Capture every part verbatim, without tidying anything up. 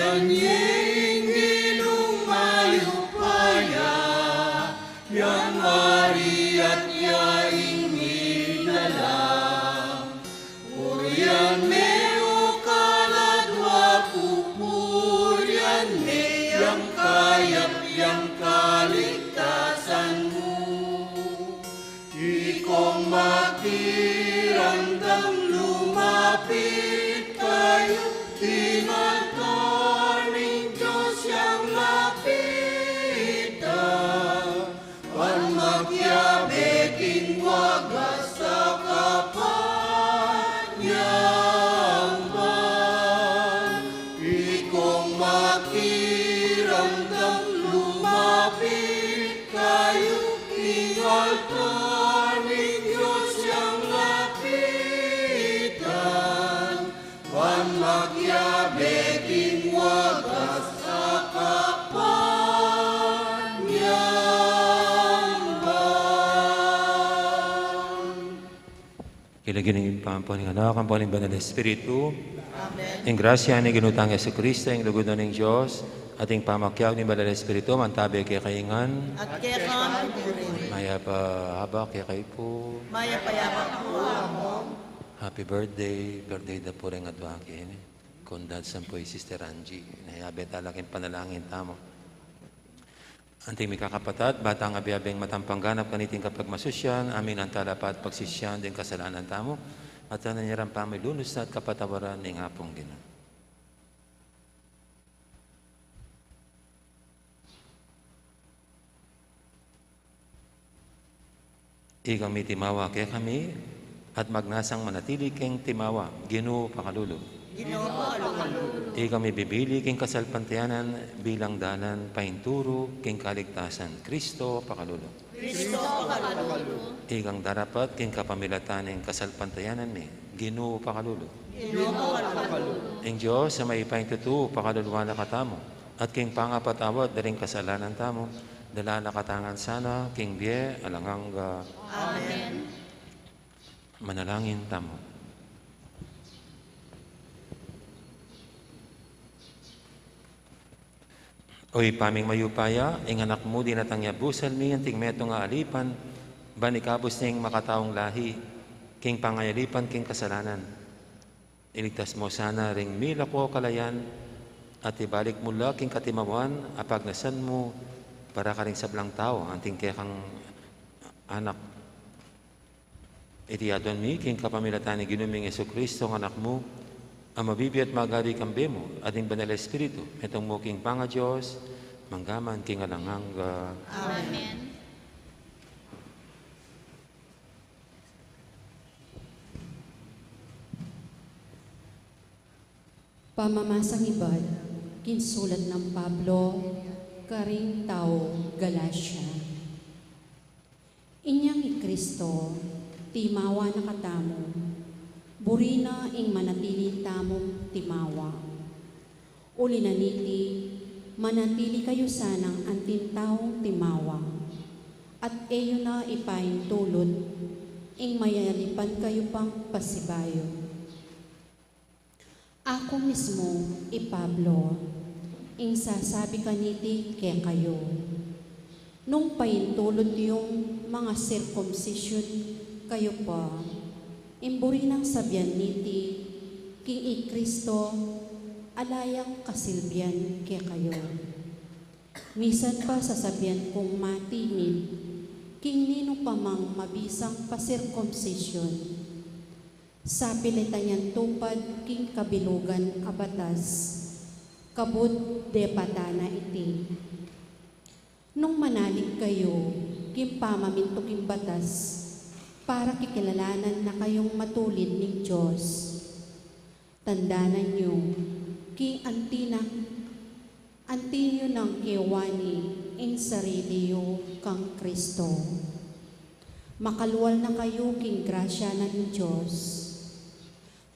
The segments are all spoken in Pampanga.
Anya ing Ginung mayupaya, yang mariat ya ing minalang. Purian me o kaladwa ku, purian me yang kayap yang kaligtasan mu. Ikong makiramdam lumapit kayu, ing altar ning Dios yang lapitan, ban makiabe king wagas a kapanyamban. Ikong makiramdam lumapit kayu king altar ning Dios yang lapitan, ban makiabe king wagas a kapanyamban. King lagyu ning Ibpa, ampo ning Anak, ampo ning Banal Espiritu. Amen. Ing grasya ning Ginu tang Jesucristo, ing lugud na ning Dios, at ing pamakiabe ning Banal Espiritu, mantabe kekayu ngan. At keka mu rin. Mayap a abak kekayu pu. Mayap a abak pu, Among. Happy birthday, birthday da pu reng adwa keni. Kondad sampu i Sister Angie, nayabe tala king panalangin tamu. Anting mikakapatad, ba tang abe-abeng matampang ganap kaniting kapagmasusyan, amin ang tala pa at pagsisyan ding kasalanan tamu, at sana nyaran pa mi lunus na at kapatawaran ning Apung Ginu. Ikang mitimawa kekami, at magnasang manatili keng timawa, Ginu pakalulu. Ginu pakalulu. Ikang mibibili keng kasalpantayanan bilang dalan paintulu keng kaligtasan, Kristo pakalulu. Kristo pakalulu. Ikang darapat keng kapamilatan ning kasalpantayanan mi, Ginu pakalulu. Ginu pakalulu. Ing Dios a mayupaya king tutu pakaluluan na katamu, at king pangapatawad da ring kasalanan tamu, dala na katamu ngan sana king bie alang angga. Amen. Manalangin tamu. O Ibpa ming mayupaya, ing Anak mu dinatang ya busal mi anting metung a alipan, ban ikabus ne ing makataung lahi king pangayalipan king kasalanan. Iligtas mu sana ring milako kalayan, at ibalik mu la king katimawan a pagnasan mu para karing sablang tau, anting kekang anak. Iti aduan mi king kapamilatan ning Ginu ming Jesucristo, ing Anak mu, a mabibie at magari kambe mu at ning Banal a Espiritu, metung mu king pangaDios, mangga man king alang angga. Amen. Pamamasang ibat king sulat nang Pablo karing taga Galacia. Inyang i Kristo, timawa na katamu, buri na ing manatili tamung timawa. Uli na niti, manatili kayu sanang anting taung timawa, at e yu na ipaintulut ing mayalipan kayu pang pasibayu. Aku mismu, i Pablo, ing sasabi kaniti kekayu. Nung paintulut yung mangasirkumsisyun kayu pa, ing buri nang sabian niti, king i Kristo, ala yang kasilbian kekayu. Misan pa sasabian kung matimid king ninu pa mang mabisang pasirkumsisyun, sapilitan yang tupad king kabilugan a batas, kabud depatan na iti. Nung manalig kayu king pamamintu king batas, para kikilalanan na kayung matulid ning Dios. Tandanan yu, king anti na, anti yu nang kewani ing sarili yu kang Kristo. Makalual na kayu king grasya na ning Dios.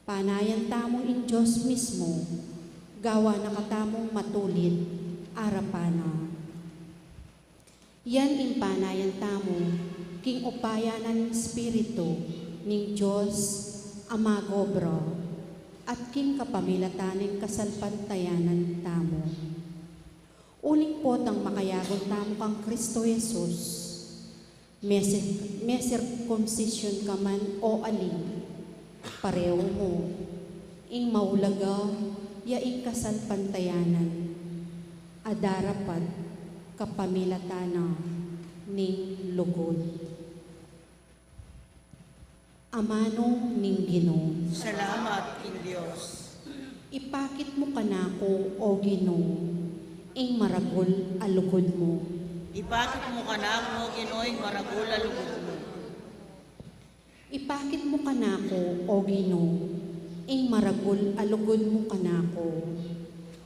Panayan tamu ing Dios mismu, gawa na katamung matulid arapan na. Yan ing panayan tamu king upaya na ning Espiritu ning Dios a mag-obra. at king kapamilatan ning kasalpantayanan tamu. Uling potang makayagun tamu kang Kristo Jesus, mesi-, mesirkumsisyun ka man o ali, pareho mu, ing maulaga ya ing kasalpantayanan, a darapat kapamilatan na ning lugud. Amanu ning Ginu. Salamat king Dios. Ipakit mu kanaku, O Ginu, ing maragul a lugud mu. Ipakit mu kanaku, O Ginu, ing maragul a lugud mu. Ipakit mu kanaku, O Ginu, ing maragul a lugud mu kanaku,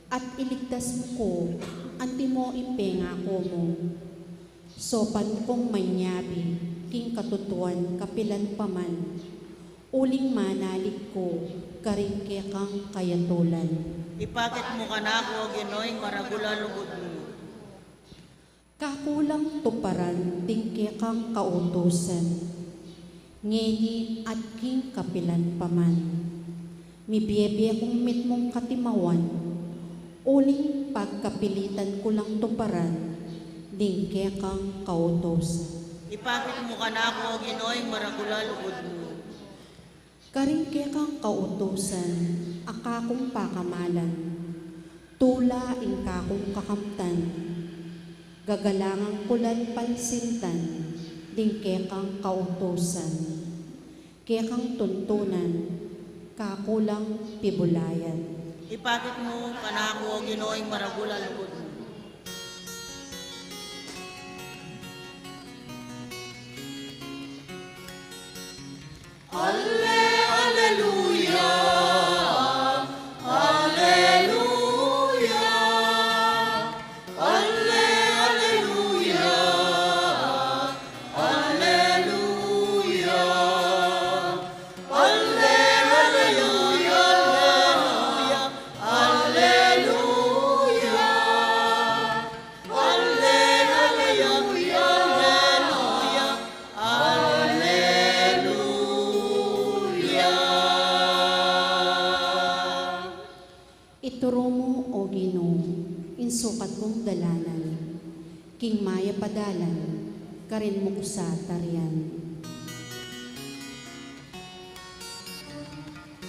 at iligtas mu ku antimo ing pengaku mu. Saupan mu kung manyabi king katutuan kapilan pa man, uling manalig ku karing kekang kayatulan. Ipakit mu kanaku, O Ginu, ing maragul a lugud mu. Kaku lang tuparan ding kekang kautusan, ngeni at king kapilan pa man. Mibiebie kung mitmung katimawan, uling pagkapilitan ku lang tuparan ding kekang kautusan. Ipakit mu kanaku, O Ginu, ing maragul a lugud mu. Karing kekang kautusan a kakung pakamalan, tula ing kakung kakamtan, gagalangan ku lang pansintan ding kekang kautusan, kekang tuntunan, kaku lang pibulayan. Ipakit mu kanaku, O Ginu, ing maragul a lugud mu. Alle-, alleluia, alleluia, alle-, alleluia, alleluia, alle-, alleluia, alleluia, alleluia. Alleluia, alleluia, alleluia. Ituru mu, O Ginu, ing sukat kung dalanan, king mayap a dalan, karin mu ku sa tarian.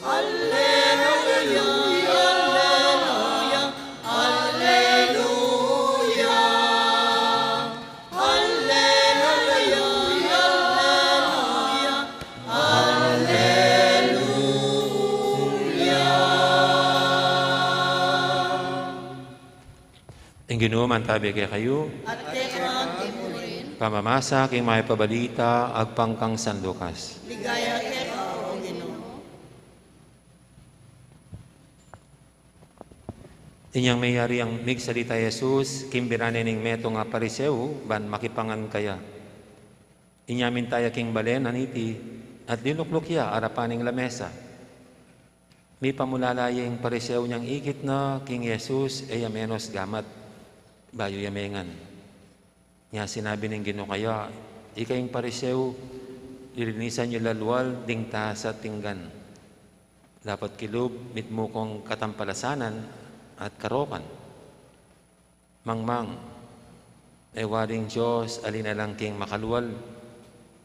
Alleluia, alleluia, alleluia. Alleluia, alleluia, alleluia. Ing Ginu mantabi kekayu. At keka mu rin. Pamamasa king mayap a balita agpang kang San Lucas. Ligaya keka, O Ginu. Inyang meyari yang migsalita i Jesus, kimbira ne ning metung a Pariseo, ban makipangan kaya. Inya minta ya king balen a niti, at linukluk ya arapan ning lamesa. Mipamulala ya ing Pariseo nyang ikit na king Jesus, e ya menus gamat, bayu ya mengan. Nya sinabi ning Ginu kaya, ika ing Pariseo, lilinisan yu lalual ding tasa at pinggan. Dapot kilub, mitmu kung katampalasanan at karokan. Mangmang, e waring Dios a linalang king makalual,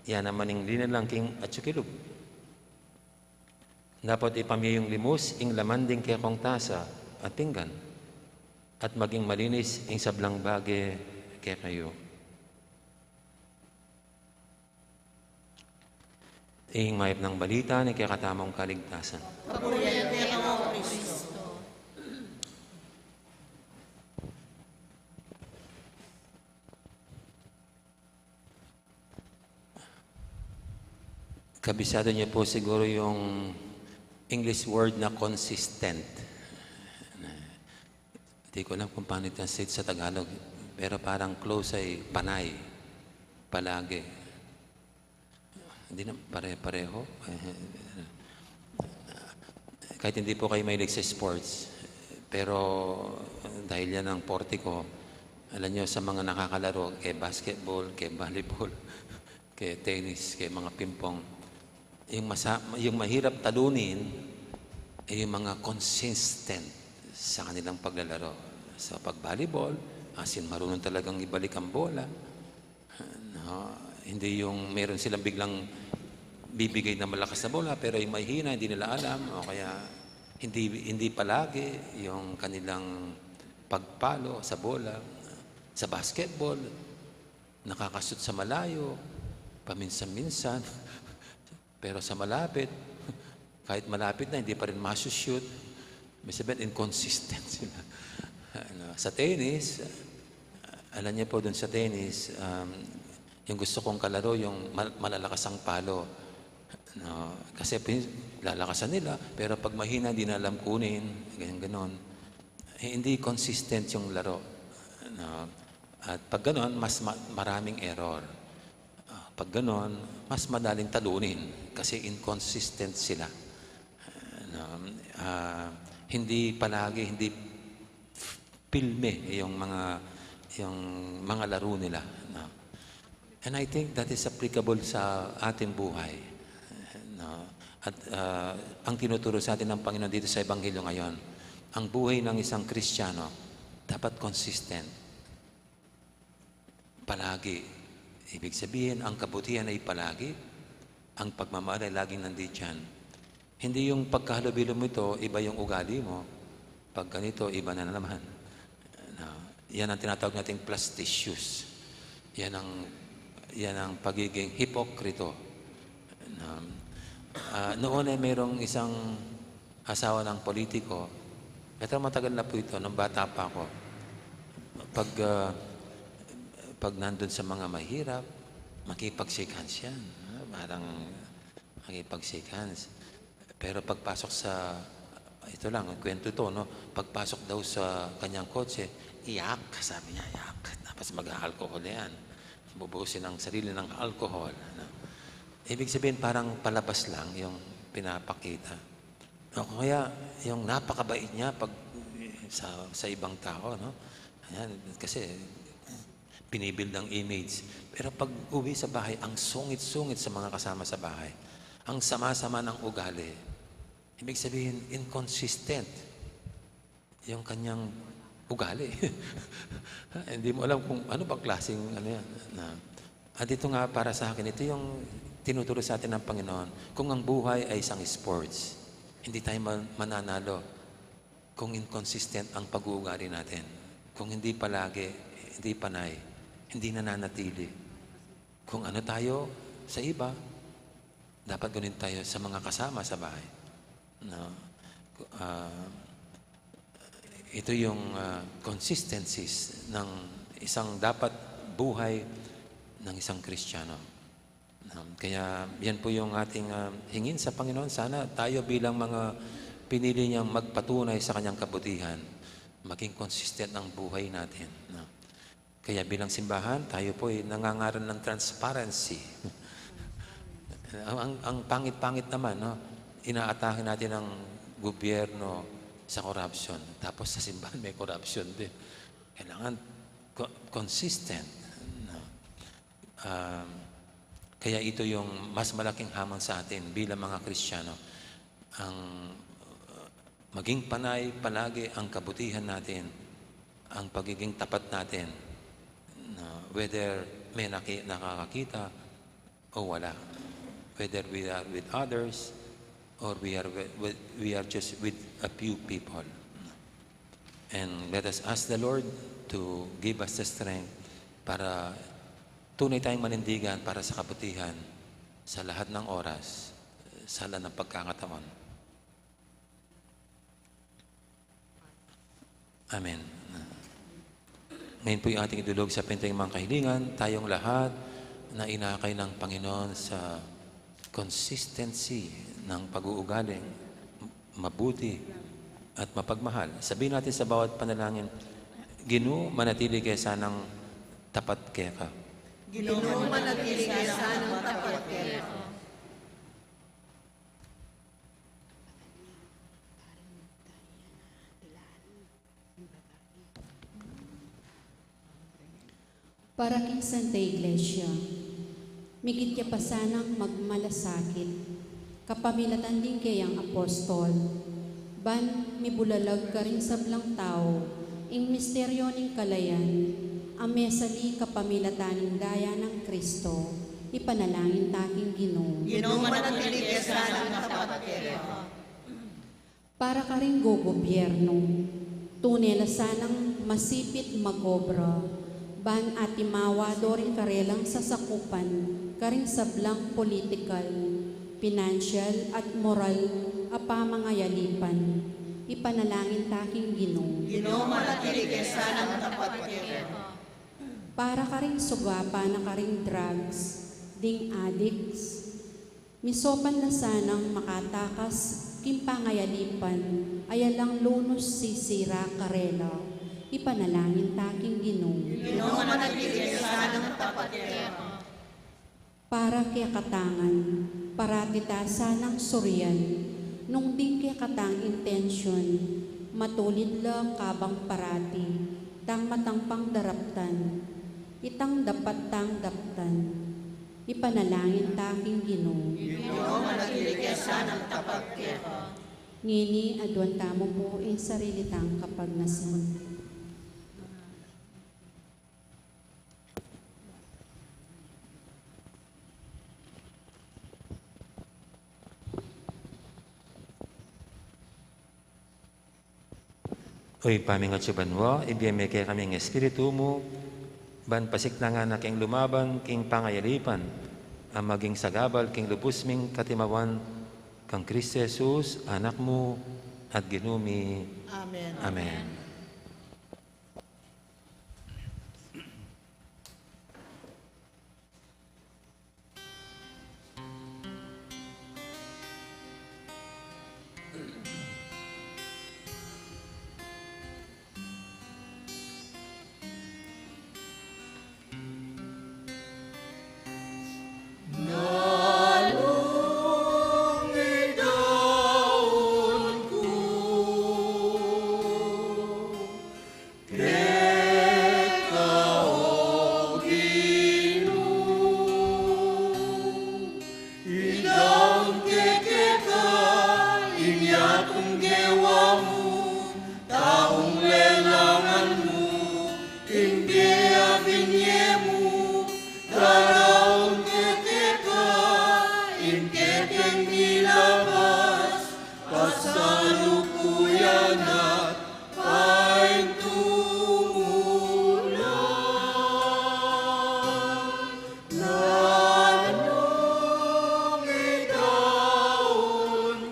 ya naman ing linalang king atsu kilub. Dapot ipamye yung limus ing laman ding kekong tasa at pinggan, at maging malinis ing sablang bage kekayu. Ing mayap nang balita ning kekatamung kaligtasan. Papurian ka, O Kristo. Kabisado niyo po siguro yung English word na consistent. Di ko alam kung paano i-translate sa Tagalog, pero parang close ay panay, palagi. Hindi na pare-pareho. Kahit hindi po kayo mahilig sa sports, pero dahil yan ang forte ko, alam nyo, sa mga nakakalaro, kay basketball, kay volleyball, kay tennis, kay mga pingpong, yung masa-, yung mahirap talunin, Ay yung mga consistent sa kanilang paglalaro. Sa pag-volleyball, as in, marunong talagang ibalik ang bola. No? Hindi yung meron silang biglang bibigay na malakas na bola, pero yung mahina, hindi nila alam, o kaya hindi, hindi palagi yung kanilang pagpalo sa bola. Sa basketball, nakakashoot sa malayo, paminsan-minsan. Pero sa malapit, kahit malapit na, hindi pa rin masushoot. May sabihin, inconsistent sila. Ano, sa tennis, alam niyo po, dun sa tennis, um, yung gusto kong kalaro, yung mal-, malalakas ang palo. No? Kasi pin-, lalakasan nila, pero pag mahina, di na alam kunin, ganyan ganon. Eh, hindi consistent yung laro. No? At pag ganon, mas ma-, maraming error. Ah, pag ganon, mas madaling talunin kasi inconsistent sila. No? Ah, hindi palagi, hindi pilme yung mga, yung mga laro nila, no? And I think that is applicable sa ating buhay, no? At, ah, ang tinuturo sa atin ng Panginoon dito sa Ebanghelyo ngayon, ang buhay ng isang Kristiyano dapat consistent. Palagi. Ibig sabihin, ang kabutihan ay palagi, ang pagmamahal ay laging nandiyan. Hindi yung pagkahalubilo mo ito, iba yung ugali mo, pag ganito, iba na naman. Na, yan ang tinatawag nating plasticious. Yan ang, yan ang pagiging hipokrito. Na, ah, noon ay mayroong isang asawa ng politiko. Pero matagal na po ito, nung bata pa ako. Pag, ah, pag nandun sa mga mahirap, makipag-shake hands yan. Ah, parang makipag-shake hands. Pero pagpasok sa, ito lang, ang kwento ito, no? Pagpasok daw sa kanyang kotse, "Iyak," sabi niya, "iyak." Tapos mag-alcohol yan. Bubuhusin ang sarili ng alcohol. Ano? Ibig sabihin, parang palabas lang yung pinapakita. O kaya, yung napakabait niya pag sa, sa ibang tao, no? Ayan, kasi binibuild ang image. Pero pag uwi sa bahay, ang sungit-sungit sa mga kasama sa bahay. Ang sama-sama ng ugali. Ibig sabihin, inconsistent yung kanyang ugali. Hindi mo alam kung ano bang klaseng ano yan. Na, at ito nga para sa akin, ito yung tinuturo sa atin ng Panginoon. Kung ang buhay ay isang sports, hindi tayo man-, mananalo kung inconsistent ang pag-uugali natin. Kung hindi palagi, hindi panay, hindi nananatili. Kung ano tayo sa iba, dapat ganun tayo sa mga kasama sa bahay. No? Ah, ito yung, ah, consistencies ng isang dapat buhay ng isang Kristiyano. Um, kaya yan po yung ating, ah, hingin sa Panginoon. Sana tayo bilang mga pinili niyang magpatunay sa kanyang kabutihan, maging consistent ang buhay natin, no? Kaya bilang simbahan, tayo po ay nangangaral ng transparency. Ang, ang, ang pangit-pangit naman, no? Inaatake natin ang gobyerno sa corruption. Tapos sa simbahan may corruption din. Kailangan co-, consistent, no? Um, kaya ito yung mas malaking hamon sa atin bilang mga Kristiyano. Ang, uh, maging panay palagi ang kabutihan natin, ang pagiging tapat natin, na whether may naki-, nakakakita o wala, whether we are with others or we are with, with, we are just with a few people. And let us ask the Lord to give us the strength para tunay tayong manindigan para sa kabutihan sa lahat ng oras, sa lahat ng pagkakataon. Amen. Ngayon po yung ating idulog sa pintay mga kahilingan, tayong lahat na inakay ng Panginoon sa consistency ng pag-uugaling mabuti at mapagmahal. Sabihin natin sa bawat panalangin, "Ginu, manatili kaya sanang tapat keka." Ginu, manatili kaya sanang tapat keka. Para king Santa Iglesia, migit ya pa sanang magmalasakit, kapamilatan ding keyang apostol, Ban mibulalag karing sablang tau ing misteryo ning kalayan, a mesali kapamilatan ning daya nang Kristo, ipanalangin ta king Ginu. Ginu, manatili ka sanang tapat keka. Para karing gogobyerno, tune la sanang masipit magobra, ban atimawa do ring karelang sasakupan karing sablang politikal, pinansyal, at moral a pamangayalipan, ipanalangin ta king Ginu. Ginu, manatili ka sanang tapat keka. Para karing sugapa na karing drugs, ding addicts, misopan la sanang makatakas king pangayalipan a yalang lunus sisira karela, ipanalangin ta king Ginu. Ginu, manatili ka sanang tapat keka. Para kekatang ngan, parati ta sanang surian, nung ding kekatang intensyun, matulid la kabang parati tang matang pangdaraptan itang dapat tang daptan, ipanalangin ta king Ginu. Ginu, manatili ka sanang tapat keka. Ngeni, aduan tamu pu ing sarili tang kapagnasan. O Ibpa mi, atsu ka banua, ibie mu kekami ing Espiritu mu, ban pasiknangan na kaming lumaban king pangayalipan, a maging sagabal king lubus ming katimawan, kang Kristo Jesus, Anak mu, at Ginu mi. Amen. Amen. Nanung idaun ku keka, O Ginu, idaun ke keka ing yatung gewa mu, taung lelangan mu, ing bie a binie mu, daraun ke keka ing kekeng milabas, pasalukuyan at paintungulan. Nanung idaun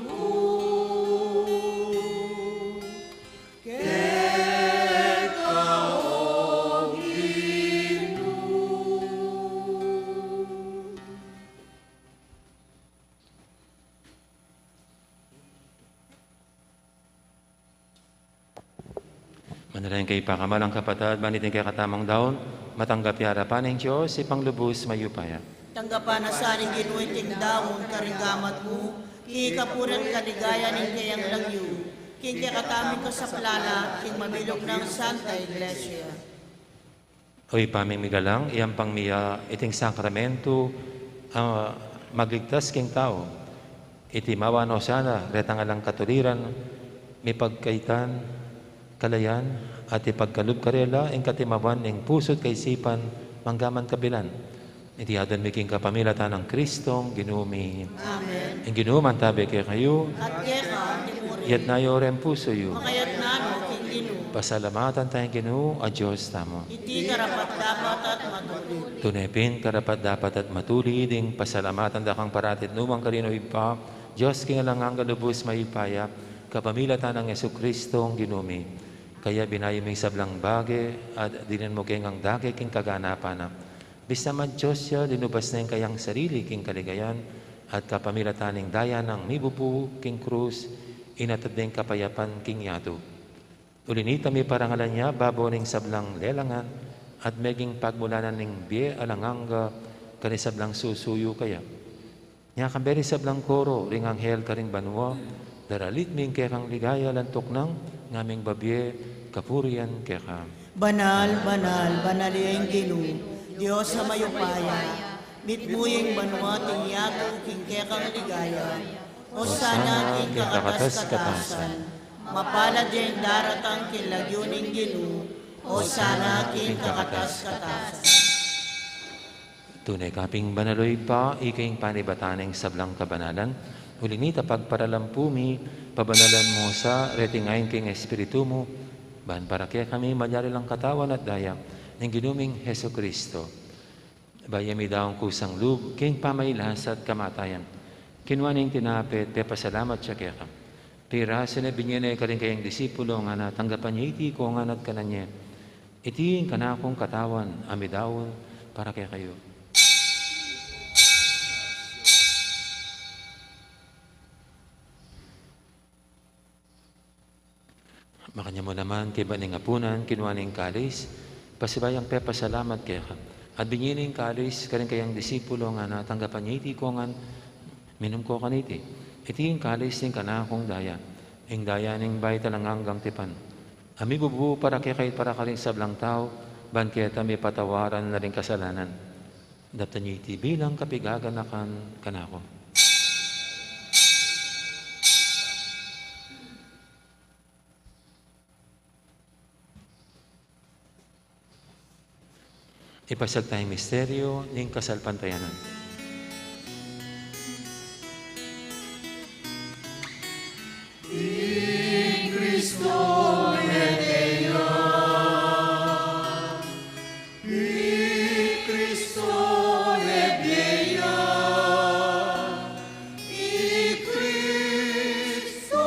ku keka, O Ginu. Manalangin kayu pakamalan kung kapatad, ban iting kekatamung daun matanggap ya king arapan ning Dios, Ibpang lubus mayupaya. Tanggapan na sa ning Ginu iting daun karing gamat mu, king kapurian at kaligayan ning kayang lagyu, king kekatamung kasaplalan, king mabilug nang Santa Iglesia. O Ibpa ming migalang, iyampang mi ya iting sakramentu, a magligtas king tau. Iti mawan o sana retang alang katuliran, mipagkaitan, kalayan, at ipagkalub karela ing katimawan ning pusu't kaisipan, mangga man kapilan. Iti adwan mi king kapamilatan nang Kristong Ginu mi. Amen. Ing Ginu mantabe kekayu. At keka mu rin. Itas yu ring pusu yu. Makaitas no king Ginu. Pasalamatan taya ing Ginu a Dios tamu. Iti karapat-dapat at matulid. Tune pin karapat-dapat at matulid ing pasalamatan da kang parati at nukarin man, O Ibpa, Dios king alang angga, lubus mayupaya, kapamilatan nang Jesucristong Ginu mi. Kaya binayu ming sablang bage at dinan mu keng dake king kaganapan na. Bista man Dios ya, linubas ne ing kayang sarili king kaligayan, at kapamilatan ning daya nang mibubu king krus, inatad ne ing kapayapan king yatu. Uli nita, miparangalan ya babo ning sablang lelangan, at meging pagmulanan ning bie alang angga karing sablang susuyu kaya. Nya kambe ring sablang koro ring anghel karing banua, daralit mi ing kekang ligaya, lantuk nang ngaming babie kapurian keka. Banal, banal, banal ya ing Ginu, Dios a mayupaya, mitmu ya ing banua at ing yatu king kekang ligaya. Osana king kakatas-katasan. Mapalad ya ing daratang king lagyu ning Ginu. Hosana king kakatas-katasan. Tune ka pin banal, o Ibpa, ika ing panibatan ning sablang kabanalan. Uli na nita, pagparalampu mi, pabanalan mu sa reting ain king Espiritu mu, ban para kekami malyari lang katawan at daya ning Ginu ming Jesucristo. Bayu ya midaun kusang lub king pamagkasakit at kamatayan, kinua ne ing tinape, pepasalamat ya keka, pirasu ne, binie ne karing kayang disipulo, ngana, tanggapan ye iti kongan at kanan ye. Iti ing kanakung katawan a midaun para kekayu. Makanyan mu naman, kaybat ning apunan, kinua ne ing kalis, pasibayu yang pepasalamat keka, at binie ne ing kalis karing kayang disipulo, ngana, tanggapan ye iti kongan, minum ko kaniti. Iti ing kalis ning kanakung daya, ing daya ning bayu at alang anggang tipan, a mibubu para kekayu at para karing sablang tau, ban keta mipatawaran la ring kasalanan. Daptan ye iti bilang kapigaganakan kanaku. Ipasiag taya ing misteryu ning kasalpantayanan. Ing Kristo lebie ya. Ing Kristo lebie ya. Ing Kristo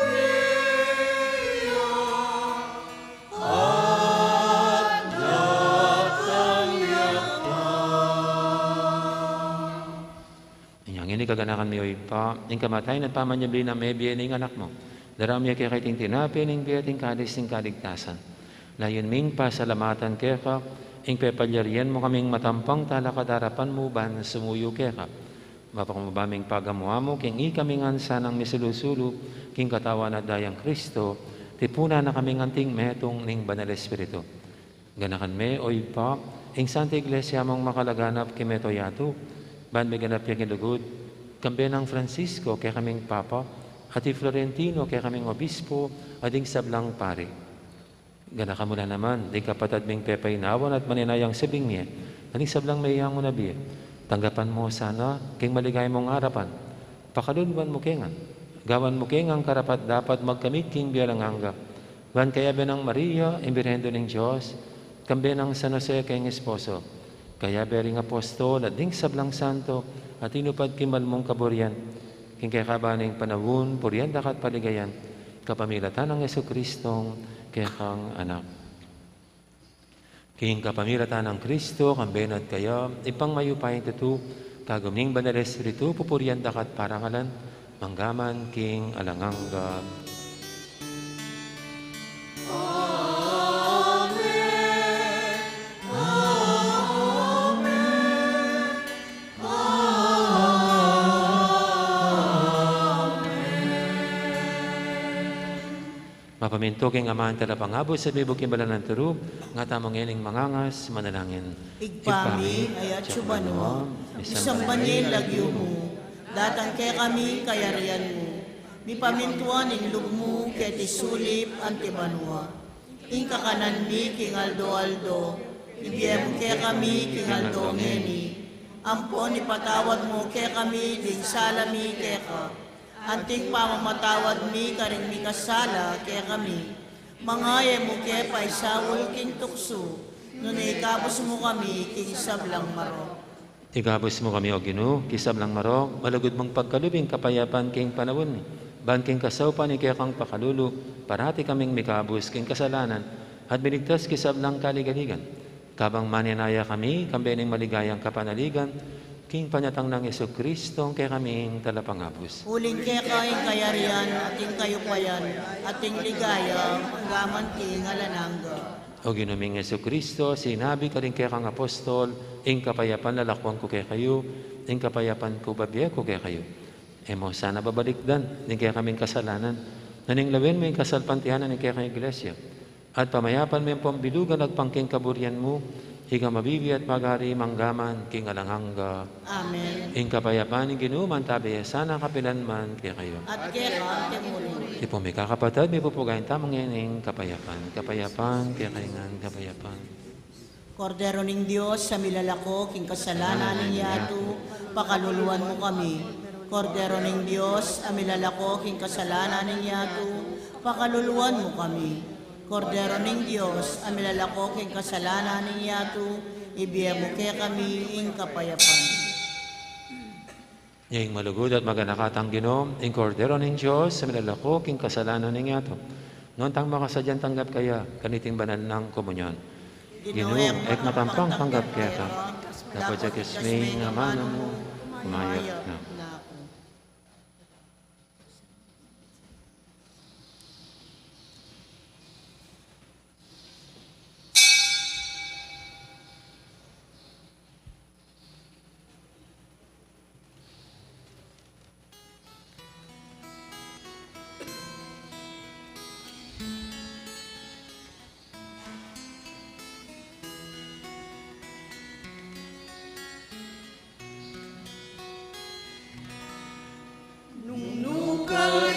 lebie ya. At datang ya pa. Inya ngeni kaganakan mi, o Ibpa, ing kamatayan at pamanyubli nang mebie ning Anak mu. Daraun mi keka iting tinape ning bie at ing kalis ning kaligtasan. Layun ming pasalamatan keka ing pepalyarian mu kaming matampang talakad king arapan mu ban sumuyu keka. Mapakumbaba ming pagamu-amu king ikami ngan sanang misulu-sulu king katawan at dayang Kristo, tipunan na kaming anting metung ning Banal Espiritu. Ganakan me, o Ibpa, ing Santa Iglesia mung makalaganap king mabilug a yatu, ban miganap ya king lugud, kambe nang Francisco, kekaming Papa, at i Florentino, kekaming Obispo, at ding sablang pari. Ganakan mu la naman ding kapatad ming pepainawan at manenayang subling mie, at ding sablang meyangu na bie. Tanggapan mu sana king maligaya mung arapan. Pakaluluan mu ke ngan. Gawan mu ke ngan karapat-dapat magkamit king bie alang angga. Ban kayabe nang Maria, ing Birhen Indu ning Dios, kambe nang San Jose, kayang esposo, kayabe ring apostol at ding sablang santo a tinupad king mal mung kaburian, king kekaban ning panaun, purian da ka at paligayan, kapamilatan nang Jesucristong kekang Anak. King kapamilatan nang Kristo, kambe na at kaya, Ibpang mayupayang tutu, kagum ning Banal Espiritu, pupurian da ka at parangalan, mangga man king alang angga. Amen. Amen. Amen. Mapamintu king Ama ing Talapangabus at mibug king banal nang turu, nga tamu ngening mangangas manalangin. Ibpa mi, atsu ka banua, misamban ya ing lagyu mu, datang kekami ing kayarian mu, mipamintuan ing lub mu keti sulip anti banua. Ing kakanan mi king aldo-aldo, ibie mu kekami king aldo ngeni. Ampon ipatawad mu kekami ding sala mi keka, anting pamamatawad mi karing mikasala kekami. Manga e mu ke paisaul king tuksu, nune ikabus mu kami king sablang marok. Ikabus mu kami, O Ginu, king sablang marok, malugud mung pagkalub ing kapayapan king panaun mi, ban king kasaupan ning kekang pakalulu, parati kaming mikabus king kasalanan, at miligtas king sablang kaligaligan. Kabang manenaya kami, kambe ning maligayang kapanaligan, king panyatang nang Jesucristo, kekaming Talapangabus. Uling keka ing kayarian, at ing kayupayan, at ing ligaya, mangga man king alang angga. O Ginu ming Jesucristo, sinabi mu karing kekang apostol, ing kapayapan lalakwan ku kekayu, ing kapayapan ku bibie ku kekayu. E mu sana babalikdan ding kekaming kasalanan, nune lawen mu ing kasalpantayanan ning kekang Iglesia, at pamayapan me ampon bilugan agpang king kaburian mu, ika a mabibie at magari mangga man king alang angga. Amen. Ing kapayapan ning Ginu mantabe ya sana kapilan man kekayu. At keka mu rin. Iti pu, mikakapatad, mipupugayan tamu ngeni ing kapayapan. Kapayapan, kekayu ngan, kapayapan. Kordero ning Dios, a milalako king kasalanan ning yatu, pakaluluan mu kami. Kordero ning Dios, a milalako king kasalanan ning yatu, pakaluluan mu kami. Kordero ning Dios, a milalako king kasalanan ning yatu, ibie mu kekami ing kapayapan. Ing malugud at maganakang Ginu, ing Kordero ning Dios, a milalako king kasalanan ning yatu. Nuan tang makasadyang tanggap kaya, kaniting banal nang komunyon. Ginu, e ku makapampang tanggap keka, dapot ya king amanu mu, kumayap na. Nung nukarin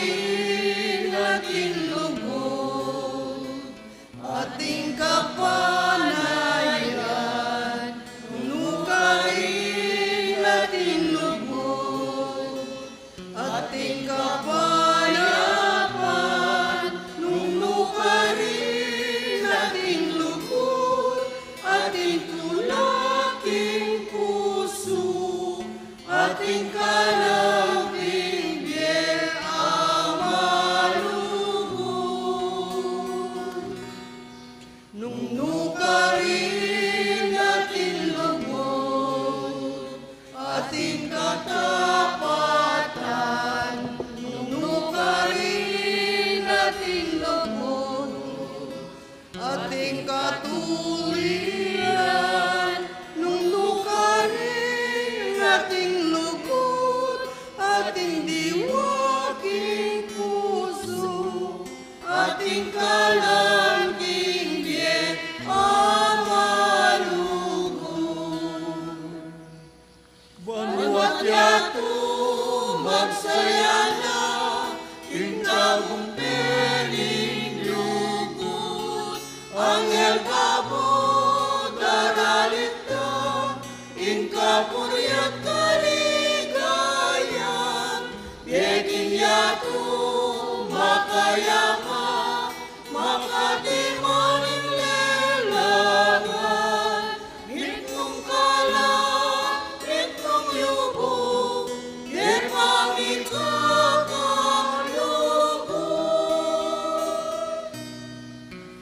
ating lugud, ating kapanayan, nung nukarin ating lugud, ating kapayapan, nung nukarin ating lugud, ating tulak king pusu, ating kalang king bie a malugud. Nung nukarin ating lugud, ating katapatan, nung nukarin ating lugud, ating katuliran, nung nukarin ating lugud, ating diwa king pusu, ating kalang king bie a malugud. Banua't yatu magsaya na, ing tagumpay ning lugud, anghel babo daralit da, ing kapurian at kaligayan, bie king yatu makayapa, makatiman ing lelangan, mitmung kalan, mitmung yubung, e pa mikakalugud.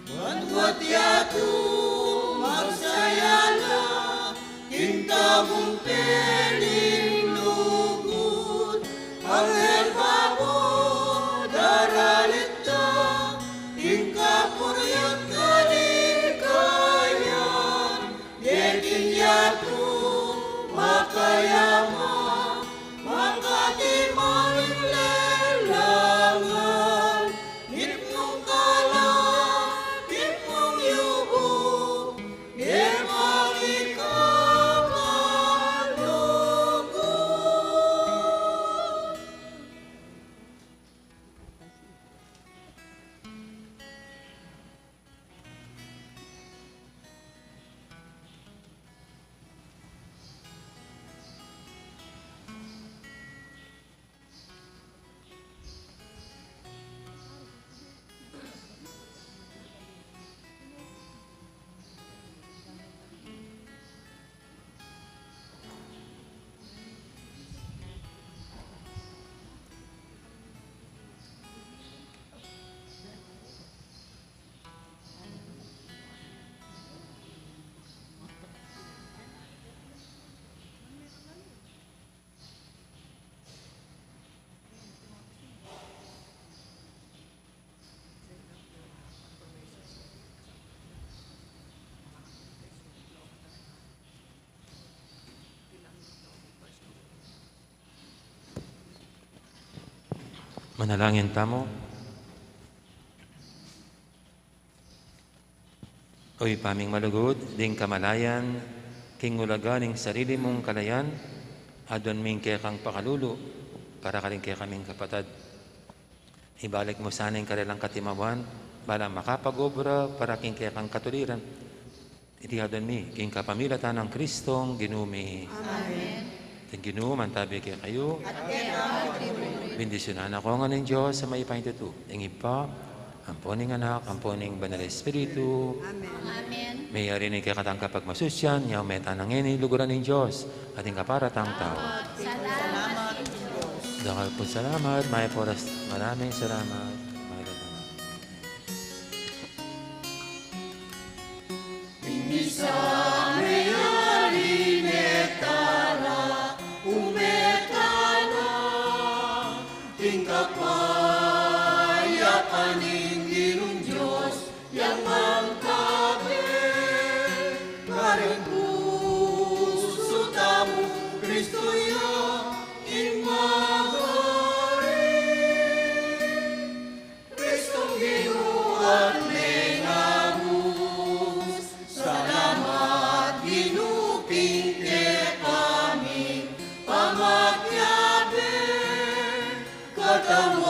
Banua't yatu magsaya na, ing tagumpay ning lugud, anghel babo daralit da, ing kapurian at kaligayan, bie king yatu makayapa, makatiman ing lelangan, mitmung kalan, mitmung yubung, e pa mikakalugud. Manalangin tamu. O Ibpa ming malugud, ding kamalayan king ulaga ning sarili mung kalayan, aduan mi kekang pakalulu para karing kekaming kapatad. Ibalik mu sana ing karelang katimawan, bala makapag-obra para king kekang katuliran. Iti adwan mi, king kapamilatan nang Kristong Ginu mi. Amen. Ing Ginu mantabi kekayu. At keka mu rin. Bendisyunan na kayu ngan ning Dios a mayupaya king tutu. Ing Ibpa, ampo ning Anak, ampo ning Banal a Espiritu. Amen. Amen. Meyari ne ing kekatang kapagmasusyan, yaun me tana ngeni king lugud ning Dios, at ing kaparatang tau. Salamat king Dios. Dakal pung salamat, mayap a oras, maraming salamat. Mayap a oras. Ing misa meyari ne tala, ume tala king kapayapan ning Ginung Dios, yang mantabe karing pusu tamu. Kristu ya ing magari. Kristong Ginu at mengamus, salamat Ginu king kekami pamakiabe, katawan